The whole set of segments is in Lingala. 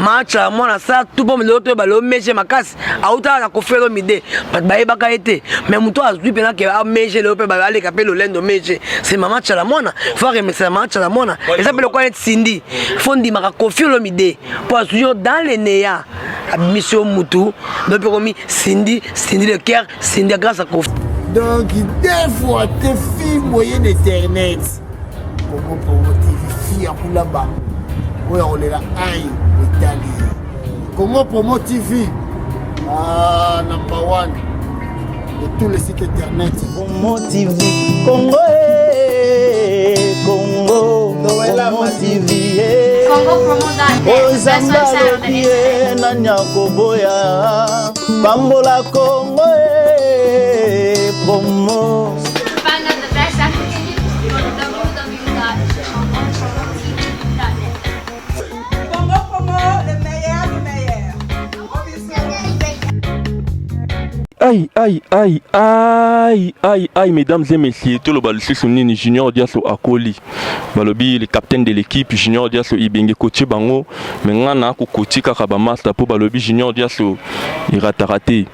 Match ya mwana asala tout mpo lelo toyeba lelo mege makasi autaka na Koffi Olomide, bato bayebaka ye te, mais moto azwi mpena ke amege lelo mpe aleka mpe lolendo mege, c'est mama Tshala Mwana. Faut remercier mama Tshala Mwana. Eza mpe lokola neti Cindy, faut ndimaka Koffi Olomide mpo azwi yo dans le néant, abimisi yo mutu do mpe komi Cindy, Cindy le cœur, Cindy grâce à Koffi. Donc deux fois te fille moyenne internet Congo Promo TV, fille ya kulamba oyo akolela ai etali Congo Promo TV, ah, number one de tous les sites internet. Promo TV Congo, eh, Congo Promo TV, eh. Congo Promo.net, the best website on the internet. Nani akoboya pambola Congo, eh, promo. Find out the best African news, go to www.congopromotv.net. Congo Promo, le meilleur du meilleur. Gros bisous. Aïe, aïe, aïe, aïe, aïe, aïe, mesdames et messieurs, toloba lisusu nini? Junior Diaso akoli. Balobi le capitaine de l'équipe, Junior Diaso Ibenge coach bango, mais nga na ko coacher kaka ba master po balobi Junior Diaso irataka te.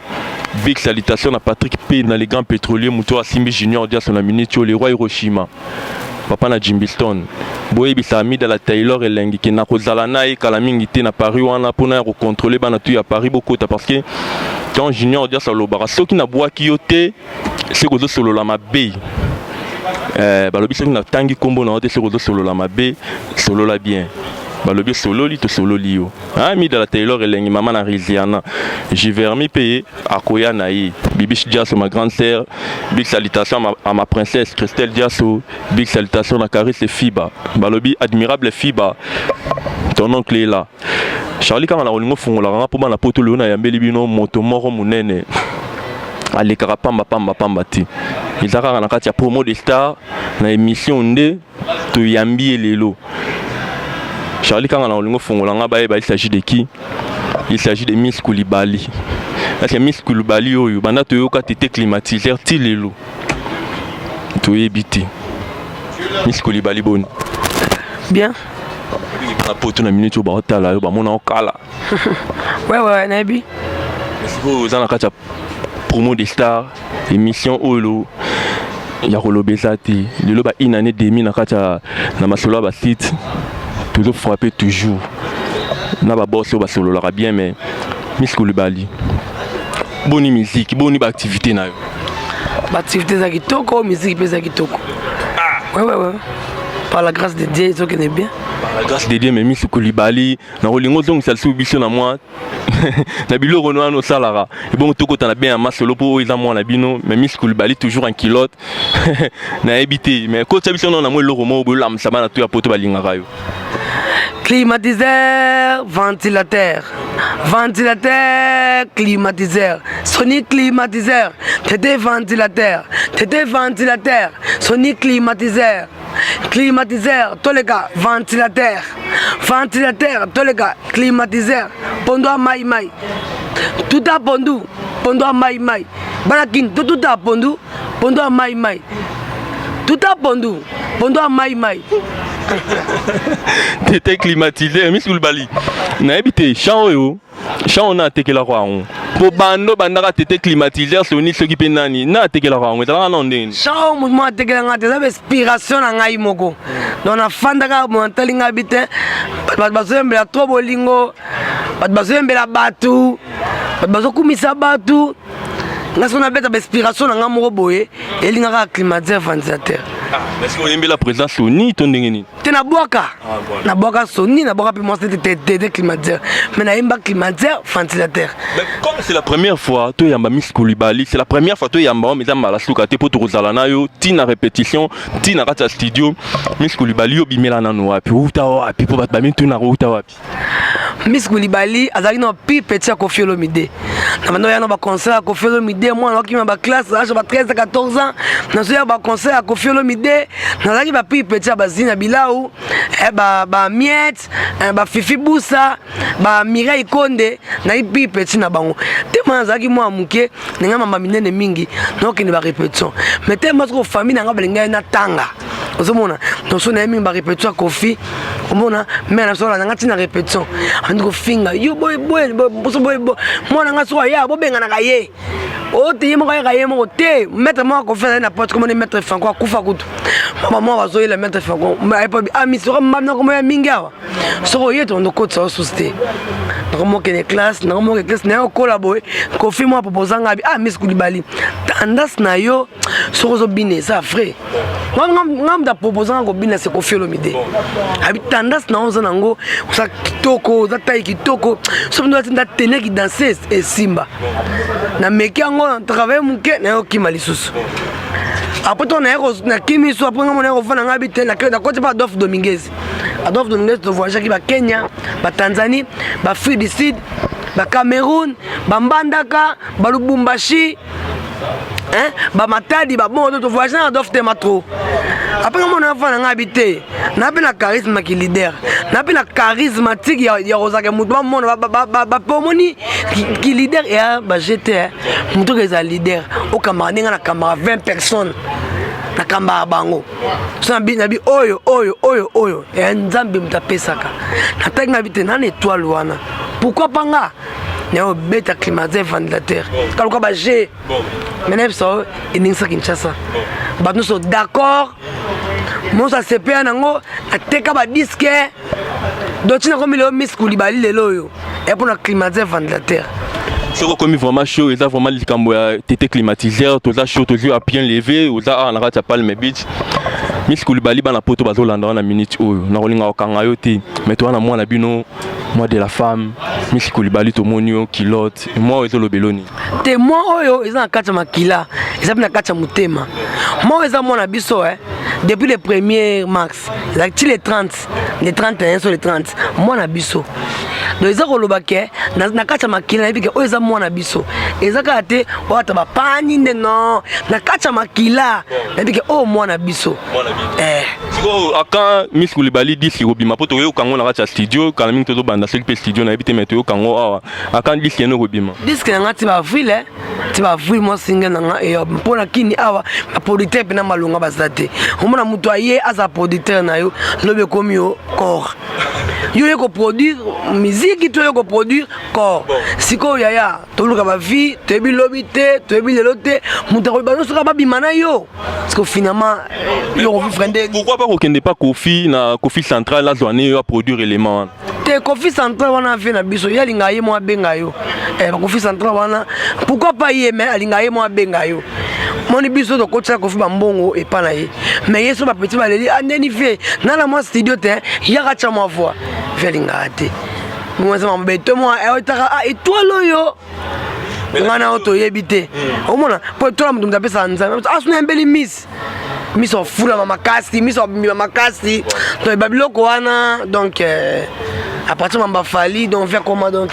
Big salutation à Patrick P dans les grands pétroliers, moto asimbi Junior Diaso na minute oyo, le roi Hiroshima. Papa na Jimbiston. Boyebisa Amida la Taylor elengi ke nakozala na ye kala mingi te na Paris wana mpona ya kocontrôler bana tu ya Paris bokota, parce que quand Junior Dias alobaka soki nabwaki yo te, soki ozosolola mabe, balobi soki natangi nkombo na yo te, soki ozosolola mabe, solola bien. Balobi sololi, tosololi yo. Amida la Taylor elengi, mama na Riziana Givermi mpe akoya na ye. Bibish Diaso, ma grande sœur, big salutation à ma princesse Christelle Diaso, big salutation na Caris Fiba. Balobi admirable Fiba, ton oncle est là. Charlie kanga na kolingo fungolaka nga mpo bana poto. Lelo nayambeli bino moto moko monene, alekaka pamba pamba pamba te. Eza kaka na kati ya Promo de Star na émission nde toyambi ye lelo. Charlie kanga na kolingo fungola nga bayeba, il s'agit de qui? Il s'agit de Miss Koulibaly. Parce que Miss Koulibaly oyo banda toyoka tete climatiseur ti lelo toyebi te. Miss Koulibaly, boni? Bien. Na poto na minute oyo baotala yo, bamona okala. Ouais, nayebi. Sikoyo oza na kati ya Promo des Stars, émission oyo ya koloba eza te. Lelo ba une année demi na kati ya na masolo ya basite, tozofrappe toujours na baboss oyo basololaka bien. Mais Miss Koulibaly, boni musique, boni baactivité na yo? Baactivité eza kitoko, musique mpe eza kitoko. Ouais, par la grâce de Dieu ezokende bien. Par la grâce de Dieu. Mais Miss Koulibaly, na kolinga ozongisa lisusu biso na mwa na biloko no wana osalaka, ebongo tokota na bien ya masolo mpo oyo eza mwana bino. Mais Miss Koulibaly toujours en culotte, nayebi te, mais kotia biso nano na mwa eloko moko boye, olamisa bana to ya poto balingaka yo. Climatiseur, ventilateur, ventilateur, climatiseur, Sony climatiseur, tete ventilateur, tete ventilateur, Sony climatiseur, climatiseur, toleka ventilateur, ventilateur, toleka climatiseur, pondu ya mai mai, tuta pondu, pondu ya mai mai, bana kini totuta pondu, pondu ya mai mai, tuta pondu, pondu ya mai mai. Tete climatiseur, Miss Koulibaly, nayebi te champ oyo, champ oyo na atekelaka yango mpo bando bandaka tete climatiseur Sony, soki mpe nani na atekelaka yango, ezalaka nano ndenge nini? Champ moto moko atekela ngai te, eza bainspiration na ngai moko. Donc nafandaka mo natali ngai bi te, bato bazoyembela trop bolingo, bato bazoyembela bato, bato bazokumisa bato. Ngai soki nabeta bainspiration na ngai moko boye, elingaka climatiseur, ventilateur. Est-ce oyembela président Sony to ndenge nini? Te, nabwaka, nabwaka Sony, nabwaka mpe mwasi te, tete climatiseur, mais nayemba climatiseur, ventilateur. Mais comme c'est la première fois toyamba Miss Koulibaly, c'est la première fois toyamba oyo, eza mbala suka te mpo tokozala na yo ntina répétition, ntina kati ya studio. Miss Koulibaly, obimela nano wapi, outa wapi, mpo bato bamitunaka outa wapi? Miss Koulibaly azalaki na pi petit ya Koffi Olomide. Na bando ya na baconcert ya Koffi Olomide, mwana wakima baclasse, âge ba 13 14 ans, nazoya baconcert ya Koffi Olomide. Nazalaki bapi petit ya bazina bilau, bamiette, bafifi busa, bamireille Konde. Nayi pi petit na bango te. Mwana nazalaki mwana moke na ngai, mamba minene mingi, naokende barépétition, mais te mwa soko famille na ngai balingai natanga. Ozomona, donc so naye mingi barépétition ya Kofi, omona mare na biso alanda nga ntina répétition, andi kofinga yo boye boye boso boye mwana nga soko aya bobenganaka ye oyo te, ye moko ayaka ye moko te. Maître moko Kofi azali na porte, komoni maître Franco akufa kutu, mama moko bazoyela maître Franco ayebi amisoka mbamna komoya mingi awa, soki oye tondo okotisa yo susu te. Nakomokende classe, nakomokende classe, naye okola boye, Kofi mwa proposa nga abi ah, Miss Kulibali, tendance na yo soki ozobina eza vrai. Nga moto aproposa nga kobina se Kofi Olomide, abi tendance na yo oza nango, oza kitoko, oza taille kitoko, soki ndo atinda teneki danseuse esimba. Nameki yango na travaille moke, naye okima lisusu. Après to naye nakimi so, après nga mona ye kofanda nga bi te, nakoti mpa Adolphe Dominguez. Adolphe Dominguez, tovoyageaki Bakenya, Batanzanie, Baafrique du Sud, Bacameroun, Bambandaka, Balubumbashi, hein, Bamatadi, babongo, tovoyage na Adolphe tema trop. Après nga mona afanda nga bi te, na mpe na charisme ki leader, na mpe na charismatique ya kozalaka moto bamona bape omoni ki leader eya bagete moto oyo eza leader okambaka ndenge na kambaka 20 personnes, nakambaka bango so nabi nabi oyo oyo oyo oyo ya Nzambe moto apesaka. Natangi nga bi te nana étoile wana, pourquoi pas nga naye obeta climatiseur, ventilateur, kaluka baje me nayebisa oyo eningisa Kinshasa, bato nyonso d'accord, moso asepeya nango, ateka badisques. Donc ntina komi lelo Miss Kulibali lelo oyo eya mpona climatiseur, ventilateur. Soki okomi vraiment chaud, eza vraiment likambo ya tete climatiseur. Toza chaud, tozwi ya bien levé, oza awa na kati ya Palme Beach. Miss Kulibali, bana Poto bazolanda wana minute oyo, nakolinga kokanga yo te, mais toza na mwana bino, mois de la femme. Miss Kulibali, tomoni yo kilote mwa oyo, ezolobela nini? Te, mwa oyo eza na kati ya makila, eza mpe na kati ya motema. Mwa oyo eza mwana biso depuis le 1er mars ezalaki ti le 30, le 31 so le 30, mwana biso. Donc eza koloba ke na kati ya makila nayebi ke oyo eza mwana biso, eza kaka te oyo ata bapani nde, non, na kati ya makila nayebi ke oyo mwana biso. Sikoyo aka Miss Kulibali, disque kobima mpo toyoka yango na kati ya studio kala mingi, tozobanda soki mpe studio nayebi te, mais toyoka yango awa. Aka disque ene kobima? Disque na nga ti baavril, ti baavril mwa single na nga mpona kini awa. Baproducteur mpena malonga baza te. Omona moto aye aza producteur na yo, lobi ekomi yo corps, yo ye koproduire musique to yo koproduire corps. Sikoyo yaya, toluka bavie, toyebi lobi te, toyebi lelo te, moto akoyeba nyonso kaka babima na yo, parce que finalement yo kovivre nde. Pourquoi pas kokende pa Kofi na Kofi Central, azwa ne yo aproduire élément wana? Te, Kofi Central wana ave na biso, ye alingaka ye mo abenga yo. Kofi Central wana, pourquoi pas ye, mais alingaka ye mo abenga yo. Moni biso tokotisaka Kofi bambongo epa na ye, mais ye so bapeti baleli andeni vie nana mwa studio te, yaka tya mwa voix, vie alingaka te. Mwasa mabe to mwa etaka étoile oyo ngai na oyo toyebi te. Omona mpo étoile moto moto apesaka Nzambe, asuna yambeli miss, miso afulama makasi, miso abima makasi, donc babiloko wana. Donc à partir ya bafali, donc vers comment, donc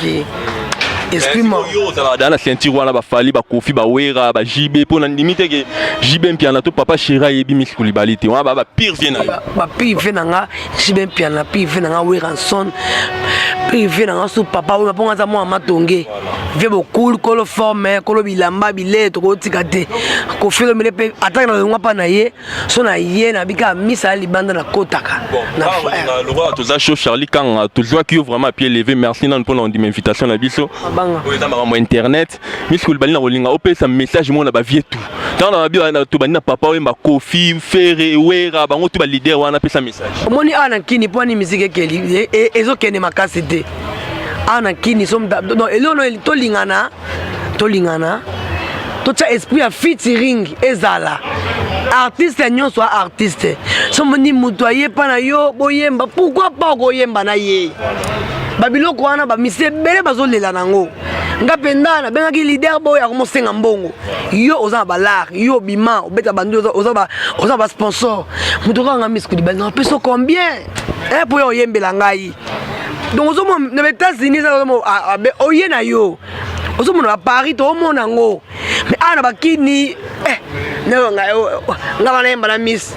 esprit mort. Yo ozalaka daa na ceinture wana, bafali, bakofi, bawera, baJB, mpo na ndimi te ke JB Mpiana to papa chéri ayebi Miss Kulibali te. Wana bapire vie na yo. Bapire vie na nga JB Mpiana, pire vie na nga Werrason, pire vie na nga so papa oyo, mpo nga aza mwana matonge vie bokul kolo forme kolo bilamba bile tokotika te. Kofi Olomide mpe ataki na longwa mpa na ye, so na ye nabika misa ya libanda nakotaka. Lokola toza chaud, Charlie Kanga, tozwaki yo vraiment pied levé. Merci nanu mpona ondima invitation na biso. Oyo eza makambo ya internet. Miss Kulibali, na kolinga opesa message moko na bavie tout ntango na babi tobandi na papa oyemba, Kofi, Fere, Wera, bango tu baleader wana, pesa message. Omoni awa na Kini, mpo ani musique ekeli ezokende makasi te awa na Kini. So eloko tolingana, tolingana, totya esprit ya featuring ezala. Artiste nyonso a artiste, so moni moto aye mpa na yo boyemba, pourquoi pas okoyemba na ye? Babiloko wana bamisi ebele bazolela nango. Nga mpenza nabengaki leader boyo, akomosenga mbongo. Yo oza na balare, yo obima obeta bandu, oza na basponsor. Moto kaka nga Miss Kulibali, napesa combien mpo yo oyembela ngai? Donc ozomona na baÉtats-Unis oye na yo, ozomona baParis, toomona yango, mais awa na bakini nga banayemba na miss.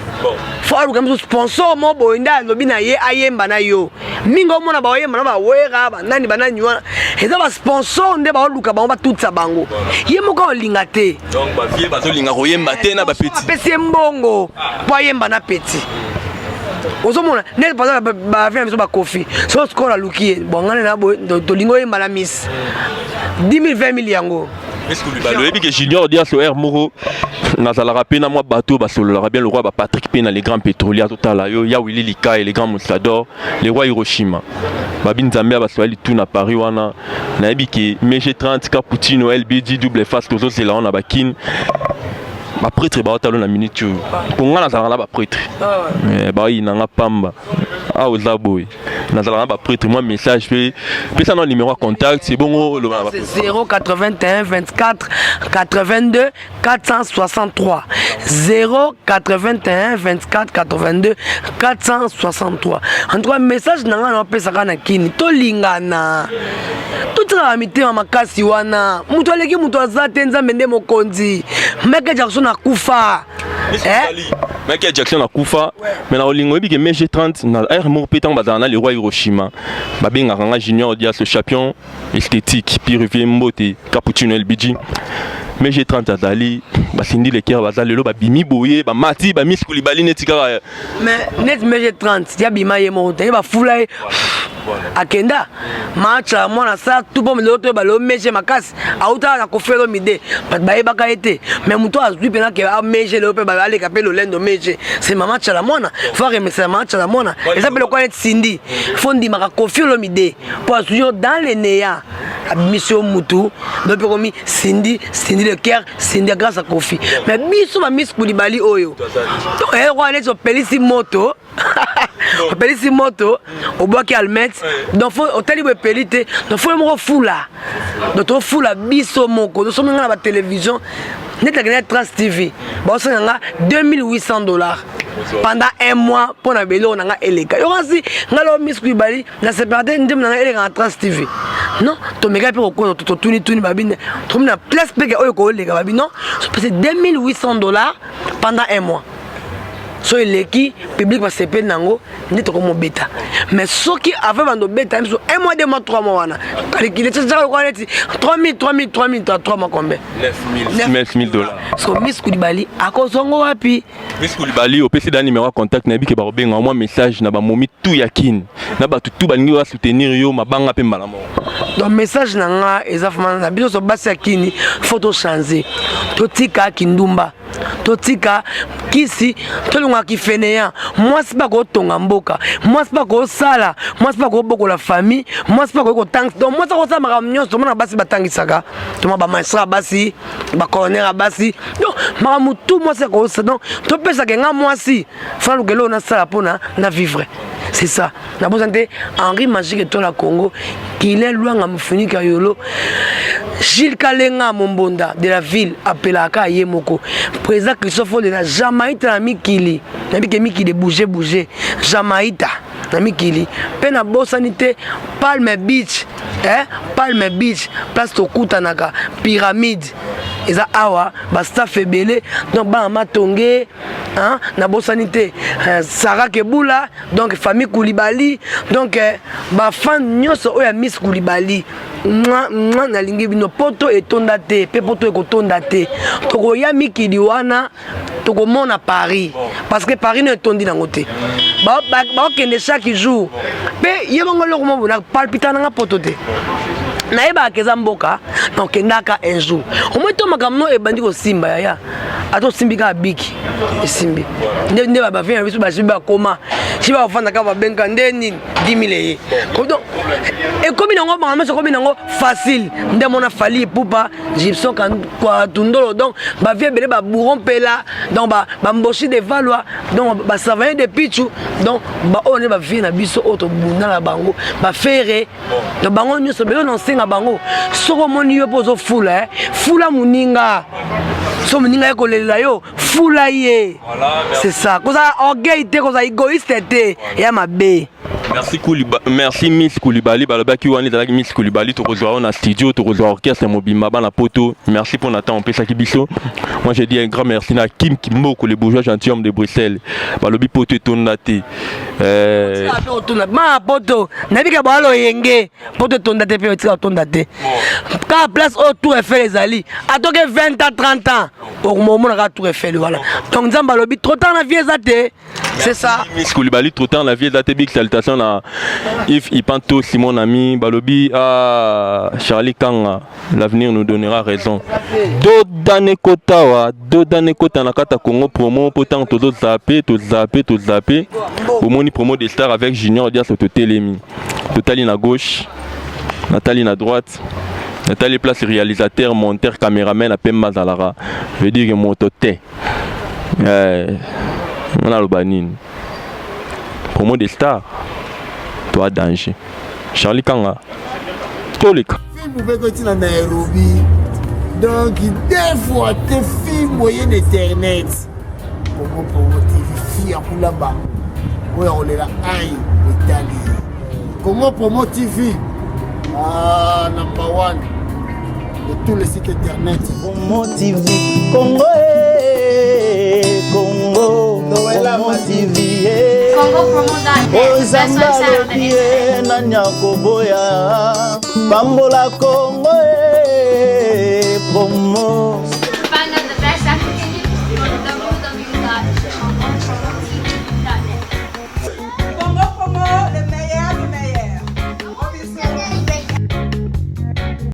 Fo aluka biso sponsor mo boye nde alobi na ye ayemba na yo. Mingi omona baoyemba na bawera banani banani wana eza basponsor nde baoluka bango batutisa bango. Ye moko aolinga te. Donc bavie bazolinga koyemba te na bapeti. Apesi ye mbongo mpo ayemba na peti. Ozomona neti par exemple bavie na biso bakofi so sikoyo aluki ye bon ngana na boye tolingi oyemba na miss 10 000 20 000 yango. Est-ce que Libalo oyebi ke Junior Diaso air moko nazalaka mpe na mwa bato oyo basololaka bien lokola ba Patrick mpe na les grands pétroliers totala yo ya Willy Likaye les grands Moscador les rois Hiroshima babi nzambe ya baswahili tout na Paris wana nayebi ke MG 30 Cappuccino LBG double face tozozela wana bakine baprêtre baotalo na minute oyo mpo nga nazalaka na baprêtre baoyina nga pamba awa oza boye nazalaka na baprêtre mwa message mpe pesa na numéro ya contact ebongo oloba na 081 24 82 463 081 24 82 463. En tout cas message na ngai napesaka na kini, tolingana, totikaka mitema makasi wana. Moto aleki moto aza te, Nzambe nde mokonzi. Michael Jackson akufa. Eh? Michael Jackson akufa, mais na olingo oyebi ke MG 30 na air moko mpe ntango bazala na le roi Hiroshima babengaka nga Junior Dias le champion esthétique Purifier Mbote Cappuccino LBG MG 30 azali basindi leker baza lelo babimi boye bamati bamisi kulibali neti kaka mais neti MG 30 ya bima ye moko te ye bafula ye akenda match ya mwana sa tout po lelo toyeba lelo MG makasi autaka na Koffi Olomide bato bayebaka ye te mais moto azwi mpena ke amege lelo mpe aleka mpe lolendo mege c'est mama Tshala Mwana. Fo aremesela mama Tshala Mwana eza mpe lokola neti Cindy, fo ndimaka Koffi Olomide mpo azwi yo dans le néant, abimisi yo mutu donc mpe komi Cindy, Cindy le cœur, Cindy grâce à Koffi. Mais biso bamisi Kulibali oyo toyekwa neti opelisi moto, opelisi moto, obwaki almete, donc fo otali bo epeli te, donc fo yo moko fula. Donc tofula biso moko, tosomi nga na batelevizio neti nakende Trace TV, baosenga nga 2800 $ pendant un mois mpo na beloko na nga eleka. Yo kasi nga loo miss Kulibali na sepela te, nzembo na nga eleka na Trace TV. Non, tomekaki mpe kokota, totunituni babi tokomi na place peke oyo kooleka, babi non, sopesi 2800 $ pendant un mois. So eleki, public basepeli nango nde tokomobeta. Mais soki avant bando obeta biso un mois, 2 mois, 3 mois wana, calcule tiaka lokola neti 3000 3000 3000 3 mois combien? 9000 $. So miss Kulibali akozongo wapi? Miss Kulibali opesi da numéro ya contact, nayebi ke bakobenga mwa message na bamomi tu ya kine na bato tu balingi basoutenir yo mabanga mpe mbala moko. Donc message na nga eza vraiment na biso so basi ya kini, faut tochange, totika kindumba, totika kisi, tolongaka kifeneya. Mwasi mpe akotonga mboka, mwasi mpe akosala, mwasi mpe akobokola famille, mwasi mpe akoki kotangisa. Donc mwasi akosala makambo nyonso. Tomona basi batangisaka, tomona bamagistrat ya basi, bacoroner ya basi, donc makambo tu mwasi akosala. Donc topesaka nga mwasi faluka eloko nasala mpona na vivre, c'est ça. Nabosani te Henri Magique Etola Congo, Kilin Lwanga Mofunika Yolo, Gilles Kalenga Mombonda de la ville apelaka ye moko président Christophe Olela Jamaïta na mikili, nayebi ke mikili bouge bouge Jamaïta na mikili mpe. Nabosani te Palme Beach, eh? Palme Beach place tokutanaka, pyramide eza awa, bastaff ebele, donc bana matonge, hein? Nabosani te Sara Kebula, donc famille Koulibaly, donc bafan nyonso oyo ya Miss Koulibaly, mwa mwa nalingi bino. Poto etonda te mpe poto ekotonda te, tokoya mikili wana, tokomona Paris, parce que Paris no etondi nango te, baokende chaque jour mpe ye bango eloko mo na palpita nanga poto te. Nayebaka eza mboka nakokendaka un jour omoi to makambo no ebandi kosimba yaya, ata osimbi kaka biki esimbi nde nde bavie na biso bazwi bakoma si bafanda kaka babenga nde nini 10 000 eye. Donc ekomi nango makambo nyonso ekomi nango facile nde mona Fally Ipupa, Gibson Tundolo, donc bavie ebele, babouron mpela, donc bamboshi de Valwa, donc basavaye de Pichu, donc baoyo nde bavie na biso oyo tobunda na bango, bafere. Donc bango nyonso belo na nsenga bango, soki omoni yo mpo ozofula, fula moninga. So moninga ye kolelela yo, fula ye, c'est ça. Kozala orgueil te, kozala égoïste te, ya mabe. Merci Kouliba, merci Miss Koulibaly, balobaki wana ezalaki Miss Koulibaly, tokozwa yo na studio, tokozwa orchestre mobimba bana poto. Merci pour Nathan opesaki biso. Moi j'ai dit un grand merci na Kim Kimboko, le bourgeois gentilhomme de Bruxelles. Balobi poto etonda te. Euh... Ma poto, nayebi ke boalo yenge, poto etonda te pe etika otonda te. Kaka place oyo Tour Eiffel ezali, atoke 20 ans, 30 ans, okomona kaka Tour Eiffel wana. Donc Nzambe alobi trop tard na vie eza te. C'est ça. Miss Koulibaly, trop tard la vie est big salutation à Yves Ipanto, Simon ami, Balobi, à Charlie Kanga. L'avenir nous donnera raison. Dodane Kotawa, Dodane Kota Nakata Congo promo, pourtant todo zappé, tout zappé, tout zappé. Bomoni promo des stars avec Junior Dias Totelemi. Totali na gauche, Nathalie na droite. Nathalie place réalisateur, monteur, caméraman, à Pemba Zalara. Veut dire que moto te. Eh, nga naloba nini promo de star toi danger charlie kanga toleka film mpe ekoti na nairobi donc deux fois te fille moyenne internet congo promo tv fi ya kulamba oyo akolela ai etali congo promo tv ah, number one de tous les sites internet. Congo TV, Congo, eh, Congo, Congo TV. Eh. Congo Promo Ozamba lobi eh, nani akoboya pambola Congo eh, promo.